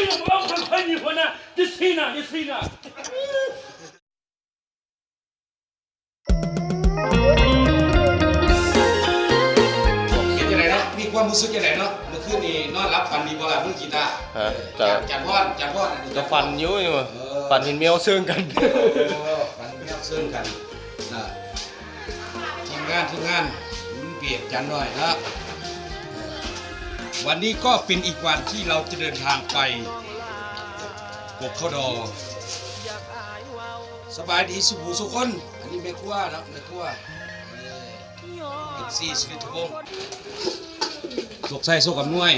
ເວົ້າກັບໃຜນີ້ ຫົວໜ້າ? ຢ່າຊີ້ໜ້າ ຢ່າຊີ້ໜ້າ. ເປັນຈັ່ງໃດເນາະ? ມີຄວາມຮູ້ສຶກຈັ່ງໃດເນາະ? ເມື່ອຄືນນີ້ນອນຫຼັບຝັນດີບໍ່ລະ ມື້ກີຕາ? ຮະ? ຈານ ຈານພອນ ຈານພອນ ກະຝັນຢູ່ ເອີ ຝັນເຫັນແມວເຊິ່ງກັນ. ເອີ ຝັນເຫັນແມວເຊິ່ງກັນນະ. ທີມງານ ທີມງານ ເປັນຈານນ້ອຍເນາະ. ເອີ ວັນນີ້ກໍເປັນອີກວັນທີ່ເຮົາຈະເດີນທາງໄປກົກເຂົ້າດໍ. ສະບາຍດີສູ່ຜູ້ສູ່ຄົນ. ອັນນີ້ແມ່ຄົວເນາະ ແມ່ຄົວ ເອີ ເອັຟຊີ ສະຫວັດດີທຸກວົງ ໂຊກໄຊ ໂຊກອຳນວຍ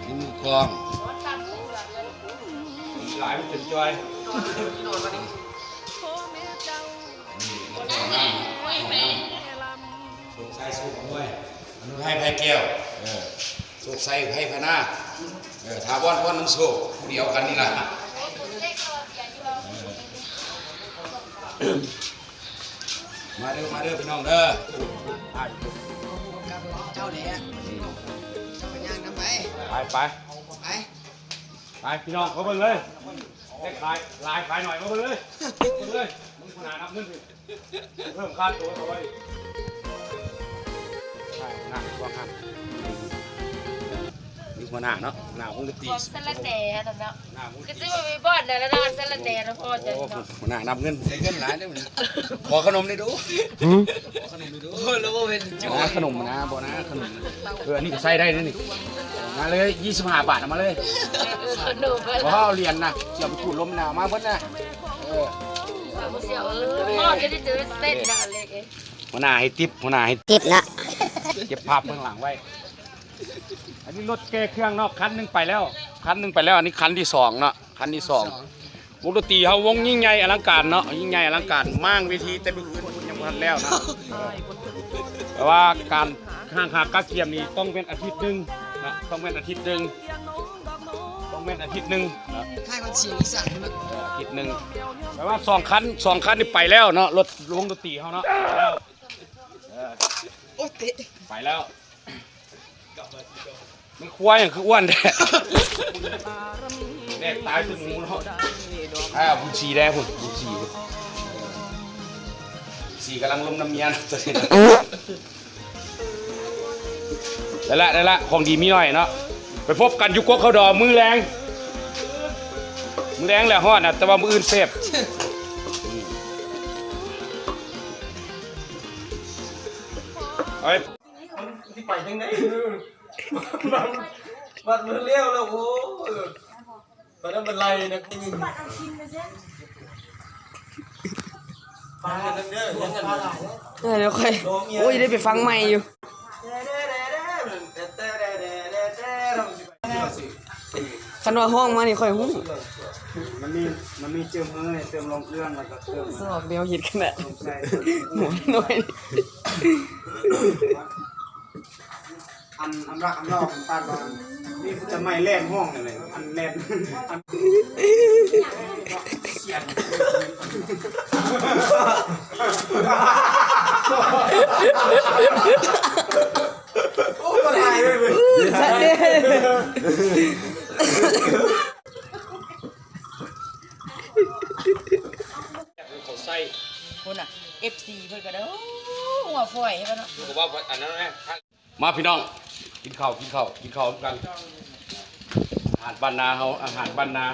ມີມືກອງ ຫຼາຍມັນເປັນຈອຍ. ໂຊກໄຊ ໂຊກອຳນວຍ ອະນຸໄທ ໄພແກ້ວ ເອີ ໂຊກໄຊ ໄພພະນາ ເອີ ຖາວອນ ພອນນຳໂຊກ ຜູ້ດຽວກັນນີ້ລະ. ເອີ ມາເດີ ມາເດີ ພີ່ນ້ອງເດີ. ເຈົ້າແຫຼະ ເຈົ້າກໍຍ່າງນຳໄປ. ໄປ ໄປ ໄປ ໄປ ພີ່ນ້ອງ ມາເບິ່ງເລີຍ. ເລກຂາຍຫຼາຍຂາຍໜ້ອຍ ມາເບິ່ງເລີຍ ເບິ່ງເລີຍ. ມີຫົວໜ້ານັບເງິນ ເພີ່ມຄ່າໂຕເຂົາໄວ້. ໃຊ່ ຫົວໜ້າ ຫົວໜ້າເນາະ ຫົວໜ້າວົງດົນຕີ ສະລະແໜ່ຫັ້ນນະເນາະ. ຄືຊິບໍ່ມີບ່ອນໃດລະເນາະ ສະລະແໜ່ນະພໍ່. ໂອ້ ເຈົ້າເນາະ ຫົວໜ້ານັບເງິນ ໄດ້ເງິນຫຼາຍເດ້. ຂໍຂະໜົມແດ່ດູ ຫືມ ຂໍຂະໜົມແດ່ດູ. ໂອ້ຍ ລາວບໍ່ເປັນຈຸ ຂະໜົມນະ ບໍ່ນະ ຂະໜົມ. ເອີ ອັນນີ້ກໍໃຊ້ໄດ້ເດ້ນີ້. ມາເລີຍ ຊາວຫ້າບາດ ເອົາມາເລີຍ. ຂະໜົມ ບໍ່ເອົາຫຼຽນນະ ຊິເອົາໄປຂູດລົມນະ ເອົາມາເບິດນະ. ເອີ ບໍ່ເຊື່ອ ເອີ ພໍ່ຈະໄດ້ເຈີເສັ້ນນະ ເລັກເອີຍ. ຫົວໜ້າໃຫ້ຕິບ ຫົວໜ້າໃຫ້ຕິບນະ ເກັບພາບເບື້ອງຫຼັງໄວ້. ອັນນີ້ລົດແກ່ເຄື່ອງເນາະ ຄັນໜຶ່ງໄປແລ້ວ ຄັນໜຶ່ງໄປແລ້ວ. ອັນນີ້ຄັນທີສອງເນາະ ຄັນທີສອງ. ວົງດົນຕີເຮົາວົງຍິ່ງໃຫຍ່ອະລັງການເນາະ ຍິ່ງໃຫຍ່ອະລັງການ ມ້າງເວທີແຕ່ມື້ອື່ນພຸ້ນ ຍັງບໍ່ທັນແລ້ວນະ. ແຕ່ວ່າການຫ້າງຂາກະກຽມນີ້ຕ້ອງແມ່ນອາທິດໜຶ່ງເນາະ ຕ້ອງແມ່ນອາທິດໜຶ່ງ ຕ້ອງແມ່ນອາທິດໜຶ່ງເນາະ ຄ້າຍວັນສິງອີສານເນາະ ອາທິດໜຶ່ງ. ແປວ່າສອງຄັນ ສອງຄັນນີ້ໄປແລ້ວເນາະ ລົດວົງດົນຕີເຮົາເນາະ ໄປແລ້ວ ໂອ້ຍ ເຕະ ໄປແລ້ວ. ແມ່ຄົວຫຍັງຄືອ້ວນແທ້? ແດກຕາຍຄືໝູເນາະ. ອ່າ ບຸນສີແດ່ພຸ້ນ ບຸນສີ ສີກຳລັງລົມນຳເມຍນະ. ໄດ້ລະ ໄດ້ລະ ຂອງດີມີໜ້ອຍເນາະ. ໄປພົບກັນຢູ່ກົກເຂົ້າດໍມື້ແລງ ມື້ແລງແຫຼະຮອດນະ ແຕ່ວ່າມື້ອື່ນເສບ. ເອີຍ ມັນຊິໄປທາງໃດ? ມັນ ມັນເລັວແລ້ວ ໂອ້ຍ ເອີ ໄປນຳມັນໄລ່ນະ ໄປນຳເດີ ໄປນຳເດີ ເອີ ດຽວຄ່ອຍ ໂອ້ຍ ໄດ້ໄປຟັງໃໝ່ຢູ່. ຄັນວ່າຮ້ອງມານີ້ຂ້ອຍຮູ້. ມັນມີ ມັນມີເຈີມເຮີ ເຈີມລົງເຄື່ອງ ແລ້ວກໍເຕີມ ສອກແນວເຮັດຂະໜາດ ຫົວໜ້ອຍ. ອັນ ອຳລັກອຳລອກ ປານວ່າ ມີແຕ່ໄມ້ແລ່ນຫ້ອງນີ້ແຫຼະ ອັນແລ່ນ ອັນ ສຽງ ໂອ້ ບໍ່ໄດ້ເວີຍ ເວີຍ ເຂົາໃສ່ ພຸ້ນນະ ເອັຟຊີ ເພິ່ນກໍໄດ້ ໂອ້ ຫົວຝອຍເຫັນບໍ່ເນາະ ຄືວ່າອັນນັ້ນນະ. ມາພີ່ນ້ອງ ກິນເຂົ້າ ກິນເຂົ້າ ກິນເຂົ້ານຳກັນ. ອາຫານບ້ານນາເຮົາ ອາຫານບ້ານນາ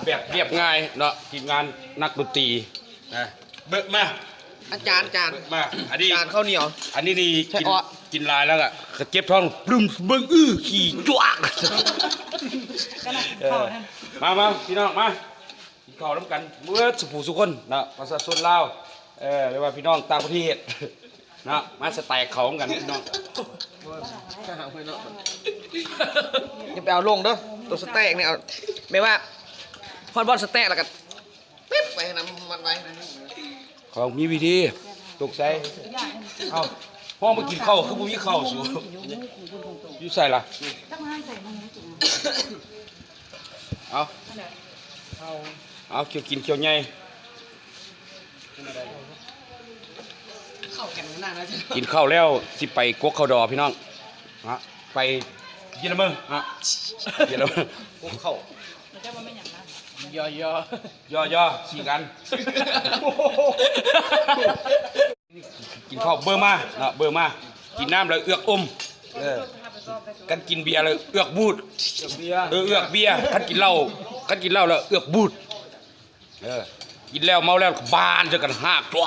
ແບບລຽບງ່າຍເນາະ ທີມງານນັກດົນຕີນະ. ເບີກມາ ອາຈານ ຈານ ເບີກມາ. ອັນນີ້ ຈານເຂົ້າໜຽວ ອັນນີ້ນີ້ ໃສ່ ກິນ ເອາະ ກິນຫຼາຍແລ້ວກະ ກະເຈັບທ້ອງ ບຶມ ເບິ່ງ ອື້ ຂີ້ຈວກ. ເອີ ມາ ມາ ພີ່ນ້ອງ ມາ ກິນເຂົ້ານຳກັນເບິດສູ່ຜູ້ສູ່ຄົນເນາະ ປະຊາຊົນລາວ ເອີ ຫຼືວ່າພີ່ນ້ອງຕ່າງປະເທດເນາະ ມາສະແຕັກເຂົ້ານຳກັນພີ່ນ້ອງ. ຢ່າໄປເອົາລົງເດີ ໂຕສະແຕັກນີ້ ເອົາ ແບບວ່າຮອດບ່ອນສະແຕັກແລ້ວກໍ ປິບ ໄປໃຫ້ນຳມັນໄວ້ນະ. ເຂົາມີວິທີ ຕົກໃສ່ ເອົ້າ ຫ້ອງໄປກິນເຂົ້າ ຄືບໍ່ມີເຂົ້າສູ ຢູ່ໃສລະ? ເອົາ ເອົາ ກ່ຽວກິນກ່ຽວໃຫຍ່ ເຂົ້າກັນນານແລ້ວ ກິນເຂົ້າແລ້ວຊິໄປກົກເຂົ້າດໍພີ່ນ້ອງ ເນາະ ໄປ ເຢຍລະເມີນ ອະ ເຢຍລະເມີນ ຄຸກເຂົ້າ ເຢາໆ ເຢາໆ ສີກັນ ກິນເຂົ້າເບີມາເນາະ ເບີມາ ກິນນ້ຳແລ້ວເອືອກອົມ ເອີ ຄັນກິນເບຍແລ້ວເອືອກບູດ ເອີ ເອືອກເບຍ ຄັນກິນເຫຼົ້າ ຄັນກິນເຫຼົ້າແລ້ວເອືອກບູດ. ເອີ ກິນແລ້ວເມົາແລ້ວບານໃສ່ກັນຫ້າຕົວ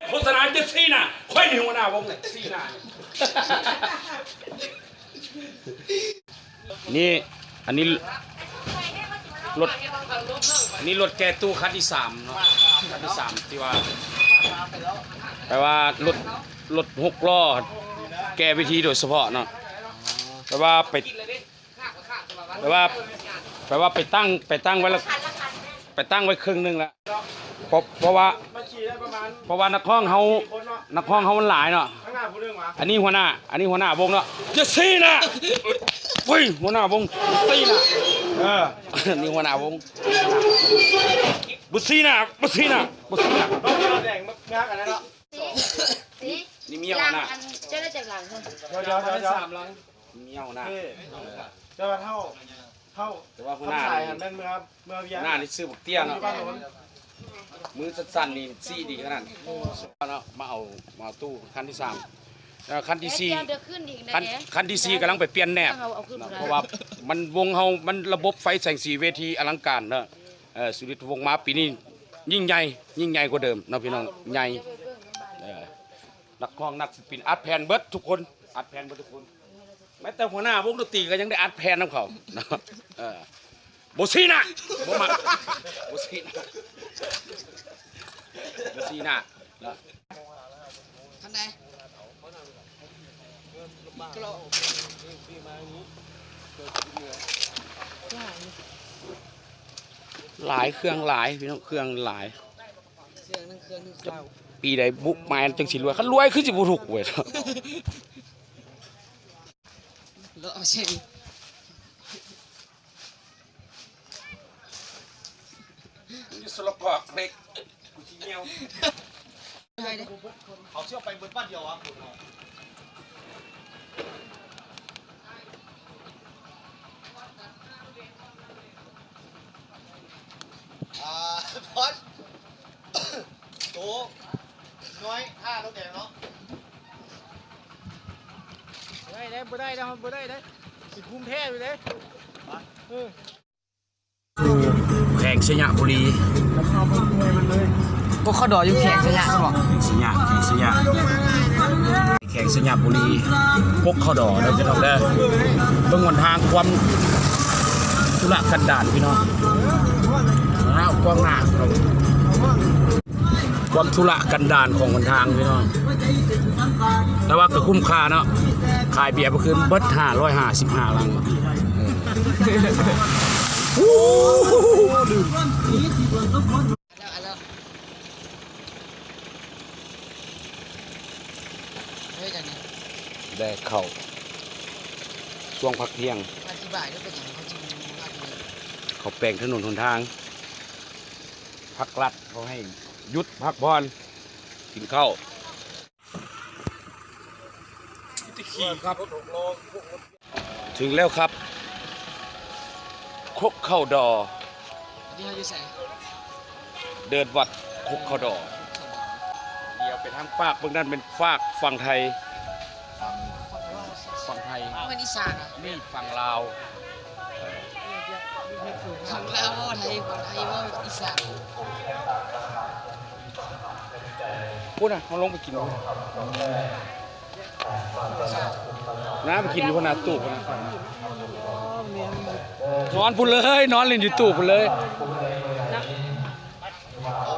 ໂຄສະນາ ເຈັດສີ່ນະ ຂ້ອຍນີ້ຫົວໜ້າວົງເລີຍ ສີ່ນະ. ນີ້ ອັນນີ້ລົດ ອັນນີ້ລົດແກ່ຕູ້ຄັນທີສາມເນາະ ຄັນທີສາມທີ່ວ່າ ແປວ່າລົດ ລົດຫົກລໍ້ແກ່ເວທີໂດຍສະເພາະເນາະ ແປວ່າໄປ ແປວ່າ ແປວ່າໄປຕັ້ງ ໄປຕັ້ງໄວ້ລະ ໄປຕັ້ງໄວ້ເຄິ່ງໜຶ່ງລະ ເພາະ ເພາະວ່າ ເພາະວ່ານັກຮ້ອງເຮົາ ນັກຮ້ອງເຮົາມັນຫຼາຍເນາະ ອັນນີ້ຫົວໜ້າ ອັນນີ້ຫົວໜ້າວົງເນາະ ຢ່າຊີ້ນະ ໂອ້ຍ ຫົວໜ້າວົງ ຊີ້ນະ ເອີ ນີ້ຫົວໜ້າວົງ ບໍ່ຊີ້ນະ ບໍ່ຊີ້ນະ ບໍ່ຊີ້ນະ ນີ້ເມຍຫົວໜ້າ ເຈົ້າໄດ້ຈັກຫຼັງ ດຽວໆໆໆ ເມຍຫົວໜ້າ ແຕ່ວ່າເຮົາ ເຮົາ ແຕ່ວ່າຫົວໜ້າ ຄຳສາຍຫັ້ນແມ່ນເມືອ ເມືອວຽງ ຫົວໜ້ານີ້ຊື່ບັກເຕ້ຍເນາະ ມືສັ້ນໆນີ້ຊີ້ດີຂະໜາດເນາະ ມາເອົາ ມາເອົາຕູ້ຄັນທີສາມ ແລ້ວຄັນທີສີ່ ຄັນທີສີ່ກຳລັງໄປປ່ຽນແໜບ ເພາະວ່າມັນ ວົງເຮົາມັນລະບົບໄຟແສງສີເວທີອະລັງການເນາະ ເອີ ສຸລິດວົງມາປີນີ້ຍິ່ງໃຫຍ່ ຍິ່ງໃຫຍ່ກວ່າເດີມເນາະພີ່ນ້ອງ ໃຫຍ່ ເອີ ນັກຮ້ອງນັກສິນປິນອັດແຜ່ນເບິດທຸກຄົນ ອັດແຜ່ນເບິດທຸກຄົນ ແມ້ແຕ່ຫົວໜ້າວົງດົນຕີກໍຍັງໄດ້ອັດແຜ່ນນຳເຂົາເນາະ ເອີ ບໍ່ຊີ້ນະ ບໍ່ມັກ ບໍ່ຊີ້ນະ ບໍ່ຊີ້ນະເນາະ ຄັນໃດ ຫຼາຍ ເຄື່ອງຫຼາຍພີ່ນ້ອງ ເຄື່ອງຫຼາຍ ເຄື່ອງໜຶ່ງເຄື່ອງໜຶ່ງເຈົ້າ ປີໃດບຸກມາຈັ່ງຊິລວຍ ຄັນລວຍຄືຊິບໍ່ທຸກເວີຍ ເລາະເອົາເສຍອີກ ຢູ່ສະລະກອກເລັກ ກູຊິຍ່ຽວ ເຂົາຊິເອົາໄປເບິດບ້ານດຽວຫວາ? ອ່າ ບອດ ໂຕນ້ອຍ ຖ້າລົດແດງເນາະ ບໍ່ໄດ້ເດ້ ບໍ່ໄດ້ເດ້ ບໍ່ໄດ້ເດ້ ຊິຄຸມແທ້ຢູ່ເດ້ ເອີ. ຢູ່ແຂວງໄຊຍະບູລີ ພວກເຂົາດອກຢູ່ແຂວງໄຊຍະຊັ້ນບໍ? ໄຊຍະ ໄຊຍະ ແຂວງໄຊຍະບູລີ ພວກເຂົາດອກເດີພີ່ນ້ອງເດີ ເບິ່ງຫົນທາງຄວາມທຸລະກັນດານພີ່ນ້ອງ ອ້າວ ກວ້າງໜ້າ ຄວາມທຸລະກັນດານຂອງຫົນທາງພີ່ນ້ອງ ແຕ່ວ່າກໍຄຸ້ມຄ່າເນາະ ຂາຍເບຍເມື່ອຄືນເບິດຫ້າຮ້ອຍຫ້າສິບຫ້າລັງ ເອີ ແລກເຂົ້າຊ່ວງພັກທ່ຽງ ອະທິບາຍເປັນຫຍັງເຂົາຈຶ່ງມາເລີຍ ເຂົາແປງຖະໜົນຫົນທາງ ພັກລັດເຂົາໃຫ້ຢຸດພັກຜ່ອນ ກິນເຂົ້າ ເຖິງແລ້ວຄັບ ຄົກເຂົ້າດໍ ອັນນີ້ເຮົາຢູ່ໃສ? ເດີ່ນວັດຄົກເຂົ້າດໍ ດຽວໄປທາງຟາກເບິ່ງນັ້ນແມ່ນຟາກຝັ່ງໄທ ຝັ່ງ ຝັ່ງໄທ ແມ່ນອີສານ ນີ້ຝັ່ງລາວ ຝັ່ງລາວເວົ້າໄທ ຝັ່ງໄທເວົ້າອີສານ ພຸ້ນນະ ເຮົາລົງໄປກິນພຸ້ນ ນ້ຳກິນຢູ່ພຸ້ນນະ ຕູ້ພຸ້ນນະ ນອນພຸ້ນເລີຍ ນອນຫຼິ້ນຢູ່ຕູ້ພຸ້ນເລີຍ ເອົາ